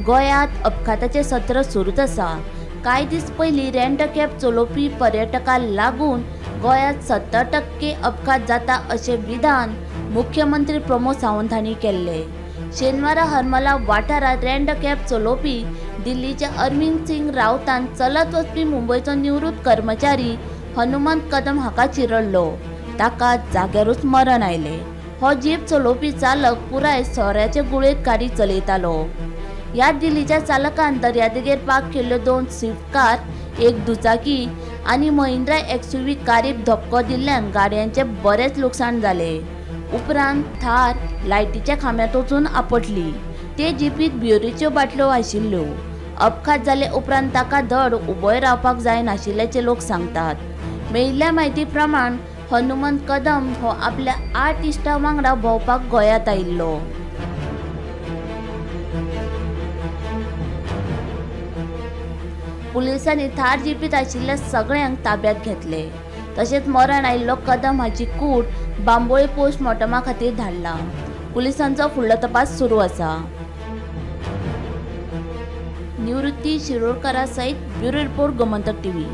गोंयांत अपघाताचें सत्र सुरूच आसा. कांय दीस पयलीं रेंट कॅब चलोवपी पर्यटकांक लागून गोंयांत 70% अपघात जाता अशें विधान मुख्यमंत्री प्रमोद सावंत हांणी केल्लें. शेनवारा हरमला वाठारांत रेंट कॅब चलोवपी दिल्लीच्या अरविंद सिंग राऊतान चलत वचपी मुंबयचो निवृत्त कर्मचारी हनुमंत कदम हाका चिरडलो. ताका जाग्यारूच मरण आयलें. हो जीप चलोवपी चालक पुराय सोऱ्याचे गुळेंत गाडी चलयतालो. ह्या दिल्लीच्या चालकान दर्यादेगेर पार्क केल्ल्यो 2 स्विफ्ट कार, 1 दुचाकी आनी महिंद्रा एक्सयूव्ही कारीक धपको दिल्ल्यान गाडयांचें बरेंच लुकसाण जालें. उपरांत थार लायटीच्या खांब्यांत वचून आपटली. ते जिपीत बियरीच्यो बाटल्यो आशिल्ल्यो. अपघात जाले उपरांत ताका धड उबोय रावपाक जायनाशिल्ल्याचें लोक सांगतात. मेळिल्ल्या म्हायती प्रमाण हनुमंत कदम हो आपल्या 8 इश्टां वांगडा भोंवपाक गोंयांत आयिल्लो. पुलिसांनी थार जिपीत आशिल्ल्या सगळ्यांक ताब्यांत घेतले. तशेंच मरण आयिल्लो कदम हाची कूड बांबोळे पोस्टमॉर्टमा खातीर धाडला. पुलिसांचो फुडलो तपास सुरू आसा. निवृत्ती शिरोडकरा सयत ब्युरो रिपोर्ट, गोमंतक टीव्ही.